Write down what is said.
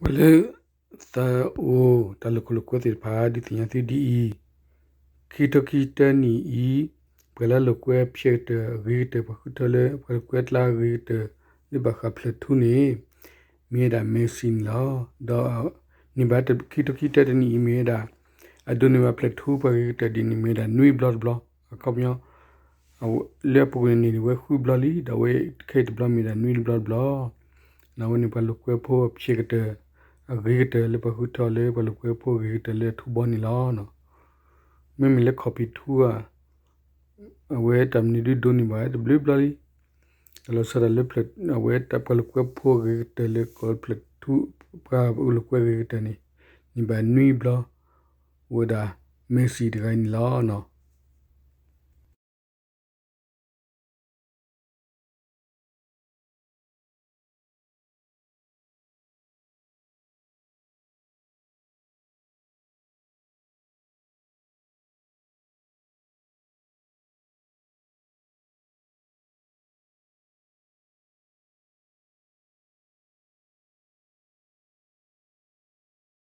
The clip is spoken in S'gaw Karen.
ပှၤလၢ သးအိၣ်တၢ်လိာ်ခိၣ်လိာ်ကွဲသ့ၣ်တဖၣ် ဒုးသ့ၣ်ညါသုဒ်အံၤ, ခံကထိခံဆံတၢနံၣ်အံၤ ပှၤလၢအလိာ်ကွဲဖျဲးကတၢၢ်အဂ့ၤကတၢၢ်ပှၤဃုထၢလၢ ပှၤလိာ်ကွဲအကျါအဂ့ၤကတၢၢ် လၢဘၣ်ဃးဖျၢၣ်ထူန့ၣ် မ့ၢ်ဝဲဒၣ် Messi န့ၣ်လီၤ. ဒီး န့ၢ်ဘၣ်ခံကထိခံဆံတၢတနံၣ်အံၤ မ့ၢ်ဝဲဒၣ် အဒိးန့ၢ်ဘၣ်ဖျၢၣ်ထူပှၤဂ့ၤကတၢၢ်ဒ်န့ၣ် မ့ၢ်ဝဲဒၣ်နွံဘျီတဘျီ, အခီပညီ လၢအပူၤကွံာ်န့ၣ်န့ၣ် ဝဲဃုဘျီလံ ဒီးအဝဲခဲအံၤတဘျီမ့ၢ်ဒၣ်နွံဘျီတဘျီ, အဝဲန့ၣ်ပှၤလိာ်ကွဲဖိအဖျဲးကတၢၢ် အဂ့ၤကတၢၢ်လၢပှၤဃုထၢအီၤလၢ ပှၤလိာ်ကွဲဖိအဂ့ၤကတၢၢ်လၢအထူဘီန့ၣ်လီၤ. မ့မ့ၢ်လၢ ခီၣ်ဖံးထူဧါ အဝဲတၢ်မနုၤဒုဒိးန့ၢ်ဘၣ်ဝဲတဘျုးဘျီလံ, တၢ်လီၤဆီဒၣ်လၢ အဝဲပှၤလိာ်ကွဲဖိအဂ့ၤကတၢၢ်လၢကီၢ်ဖျၢၣ်ထူ ပှၤလိာ်ကွဲအဂ့ၤကတၢၢ်န့ၣ် န့ၢ်ဘၣ်နွံဘျီ အိၣ်ဝဲဒၣ် Messi တဂၤန့ၣ်လီၤ.